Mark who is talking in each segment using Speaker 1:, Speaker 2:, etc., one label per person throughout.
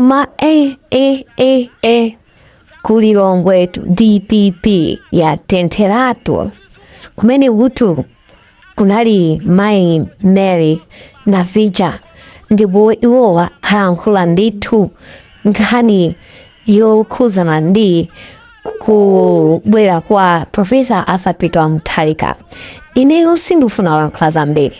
Speaker 1: Koma eh eh eh eh ku Lilongwetu DPP yatentheratu kumenekutu kunali mayi Mary Navicha ndipo iwowa alankhula ndithu nkhani yokhuzana ndi kubwera kwa Professor Arthur Peter Mutharika. Ineyo sindikufuna kulankhula zambiri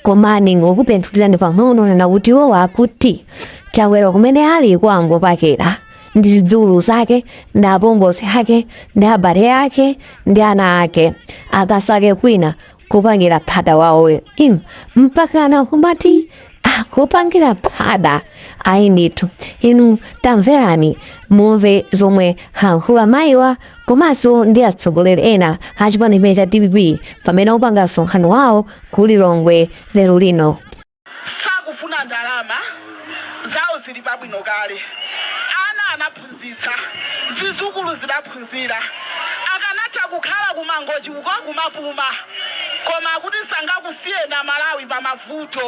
Speaker 1: koma ndingokupenthulirani pang'ono nena kuti iwowa akuti Chakwera kumene ali kwangopakira ndi zidzukulu zake ndi apongozi ake ndi abale ake ndi ana ake akasake kwina kupangira phada wawoyo im mpakana kumati kupangira phada ayi ndithu inu tamverani mumve zomwe alankhula mayiwa komanso ndi atsogoleri ena a chipani chimene cha dpp pamene akupanga msonkhano wawo ku Lilongwe lero lino.
Speaker 2: Sakufuna ndalama zawo zili pabwino kale. Ana anaphunzitsa, zizukulu zidaphunzira. Akanatha kukhala ku Mangochi uko kumapuma koma akuti sangakusiyeni Amalawi pa mavuto.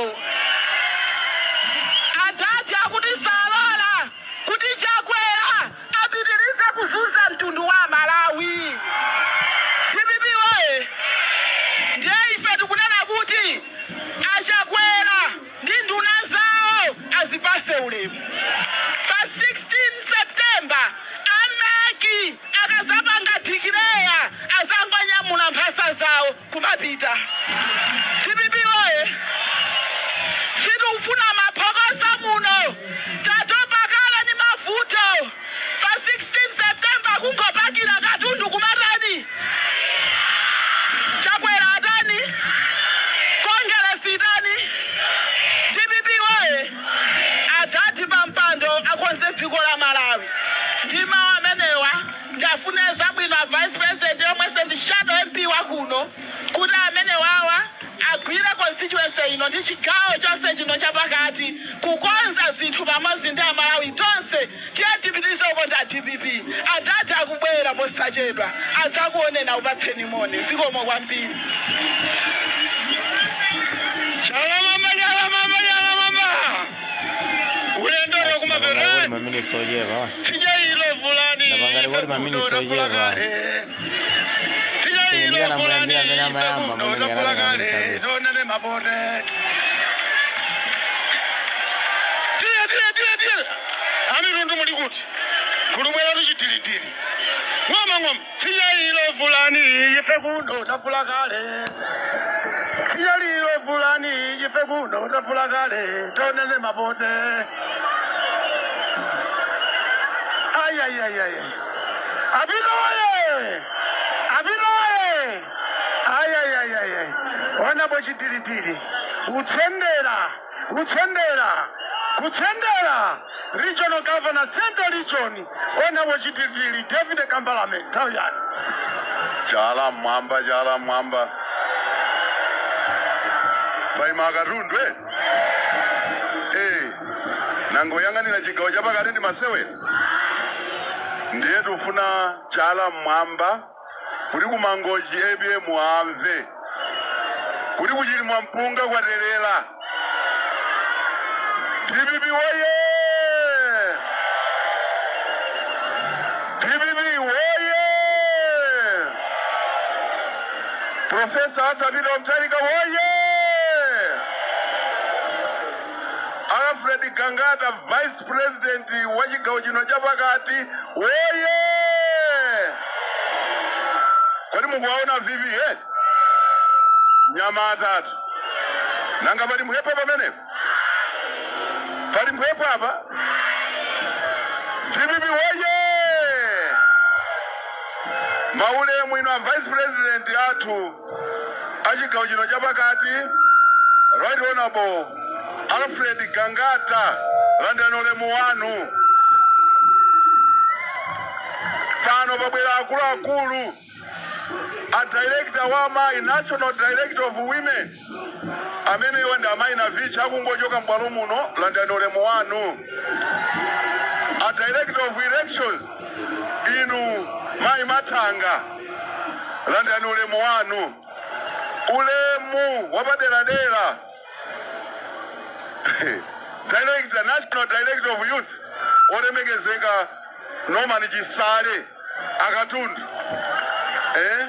Speaker 2: Adadi akuti salola kuti Chakwera apitirize kuzunza mtundu wa Amalawi. Dpp woye! Ndiye ife tikunena kuti A Chakwera ndi nduna zawo azipase ulemu. Pa 16 September a mec akazapanga declare azangonyamula mphasa zawo kumapita. Dpp woye! Sitikufuna maphokoso muno. Tatopa kale ndi mavuto. Pa 16 September kungopakira katundu kumatani? Chakwera atani? Kongeresi itani? Dpp woye! Adadi pampando akonze dziko la Malawi. Ndi mawu amenewa ndafune zabwino a Vice President yomwenso ndi shadow MP wakuno kuti amenewawa agwire constituency ino ndi chigawo chonse chino chapakati kukonza zinthu pamodzi ndi Amalawi tonse. Tiyeni tipitirize kukonda dpp. Adadi akubwera posachedwa adzakuoneni akupatseni moni. Zikomo kwambiri.
Speaker 3: Chala mama, chala mama, chala mama. Ulendo
Speaker 4: Ndapanga
Speaker 3: kumaperani.
Speaker 4: maminitsi ochepa.
Speaker 3: Tsinje ilo vulani.
Speaker 4: Ndapanga record maminitsi ochepa.
Speaker 3: Tsinje ilo
Speaker 4: Ndikana
Speaker 3: vulani.
Speaker 4: muyambira amene amayamba
Speaker 3: Kuno
Speaker 4: mwene
Speaker 3: tafula
Speaker 4: ndikanapanga
Speaker 3: kale.
Speaker 4: maminitsi awiri.
Speaker 3: Tonene mapote. Tiye tiye tiye tiye. Amitundu muli kuti? Kulubwera tuchitilitili. Ng'oma ng'oma. Tsinje ilo vulani ife kuno tafula kale. Tsinje lilo vulani ife kuno tafula kale. Tonene mapote. Ay ay ay ay. Apita oye! Apita oye! Ay ay ay ay ay. Onapo chitilitili. Utsendera, utsendera, kutsendera. Regional Governor Central Region Honourable Chitiritiri David Kambalame nthawi yanu.
Speaker 5: Chala mmwamba, chala mmwamba. Paima akatundu eh? Eh, nanga kuyang'anira chigawo chapakati ndi masewera ndiye tufuna chala mmwamba kuti ku Mangochi APM amve kuti ku Chilimampunga kwaterera DPP woye! DPP woye! Professor Arthur Peter Mutharika woye! Alfred Gangata Vice President wa chigawo chino chapakati woye! Kodi mukuwaona VP eh? Nyama atatu. Nanga pali mphepo pamenepo? Pali mphepo apa? DPP woye! Maulemu inu a vice president athu a chigawo chino chapakati Right Honorable Alfred Gangata, landirani ulemu wanu. Pano pabwera akuluakulu a director wa amayi, national director of women, amenewa ndi amayi Navicha akungochoka m'bwalo muno, landirani ulemu wanu. A director of elections inu mayi Mathanga, landirani ulemu wanu. Ulemu wapaderadera director, national director of youth. Olemekezeka Norman Chisale, akatundu, eh?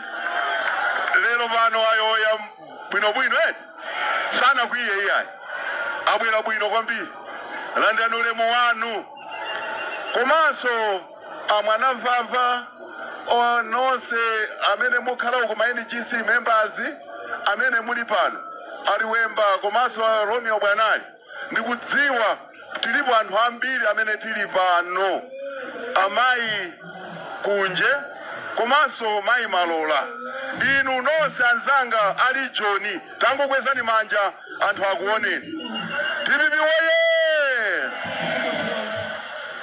Speaker 5: Lero pano ayoya bwinobwino eti, sanakwiye iyayi, abwera bwino kwambiri. Landani ulemu wanu. Komanso amwanamvamva nonse amene mukhala uku, ma NGC members amene muli pano, aliwemba komanso Romeo Bwanali, ndikudziwa tilipo anthu ambiri amene tili pano, amayi Kunje komanso mayi Malola, inu nonse anzanga ali Joni, tangokwezani manja anthu akuoneni. DPP woye!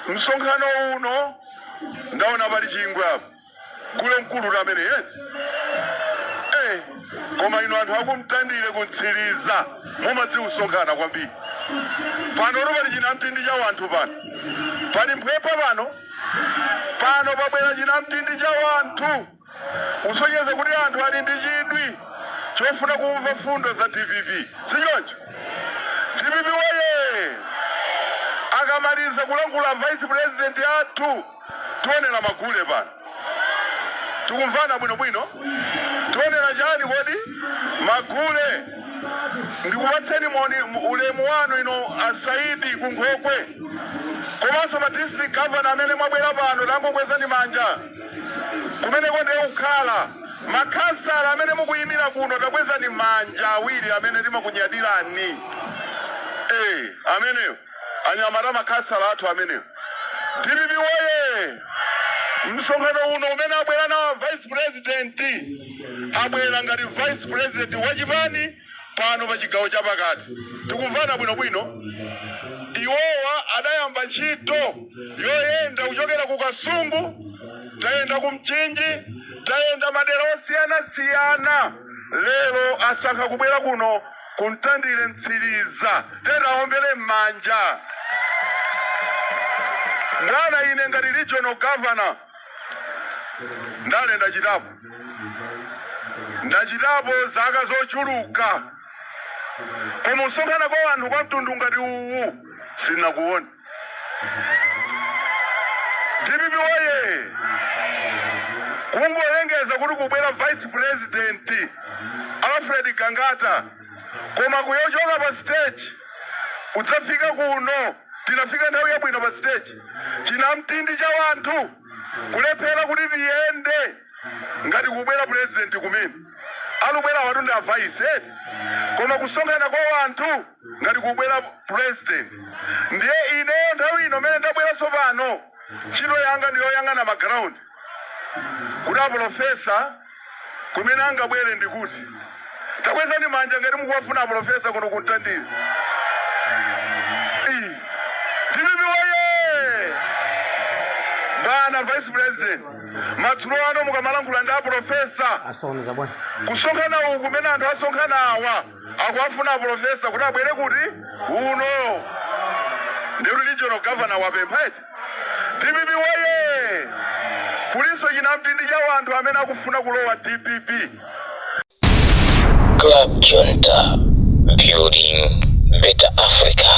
Speaker 5: Msonkhano uno ndaona pali chingwe apa, gule mkulu amene yeti, eh, koma inu anthu akumtandire kuntsiriza mumadziusonkhana kwambiri. Pano pali chinamtindi cha wanthu pano, pali mphwepha pano. Pano pabwera chinamtindi cha wanthu usonyeza kuti anthu ali ndi chidwi chofuna kumva fundo za DPP, sichoncho? DPP woye! Akamaliza kulankhula vice president athu, tionera magule pano. Tikumvana bwinobwino? Tionera chani kodi? Magule. Ndikupatseni moni, ulemu wanu ino asaidi kunkhokwe komanso ma district governor amene mwabwera pano, tangokwezani manja. Kumeneko ndiye kukhala makhansala amene mukuyimira kuno, takwezani manja awiri amene timakunyadirani. Eh, ameneyo anyamata makhansala athu ameneyo. DPP woye! Msonkhano uno umene abwera nawo vice president, abwera ngati vice president wachipani pano pa chigawo chapakati. Tikumvana bwinobwino? Iwowa adayamba ntchito yoyenda kuchokera ku Kasungu, tayenda ku Mchinji, tayenda madera osiyanasiyana. Lero asankha kubwera kuno kumtandire Mtsiriza. Teraombere m'manja bwana. Ine ngati regional governor, ndale ndachitapo, ndachitapo zaka zochuluka, koma usonkhana kwa anthu kwa mtundu ngati uwu sinakuona. DPP woye! Kungolengeza kuti kubwera vice president Alfred Gangata, koma kuyochoka pa stage kudzafika kuno, tinafika nthawi yabwino pa stage, chinamtindi cha wanthu kulephera kuti tiyende ngati kubwera president kumene alubwera watu ndi a vice eti, koma kusonkhana kwa wanthu ngati kubwera president. Ndiye ineyo nthawi ino mene ndabweranso pano, ntchito yanga ndiyoyang'ana ma ground kuti aprofesa kumene angabwere ndikuti. Takwezani manja ngati mukuwafuna aprofesa kuno kuntandire. DPP woye! Bwana vice president, madzulo ano mukamalankhula ndi aprofesa,
Speaker 4: Asokoneza bwana.
Speaker 5: Kusonkhana uku kumene anthu asonkhana awa akuwafuna aprofesa kuti abwere kuti uno. Ndikuti regional governor wapempha eti. DPP woye! Kulinso chinamtindi cha anthu amene akufuna kulowa DPP.
Speaker 6: Club Junta, building better Africa.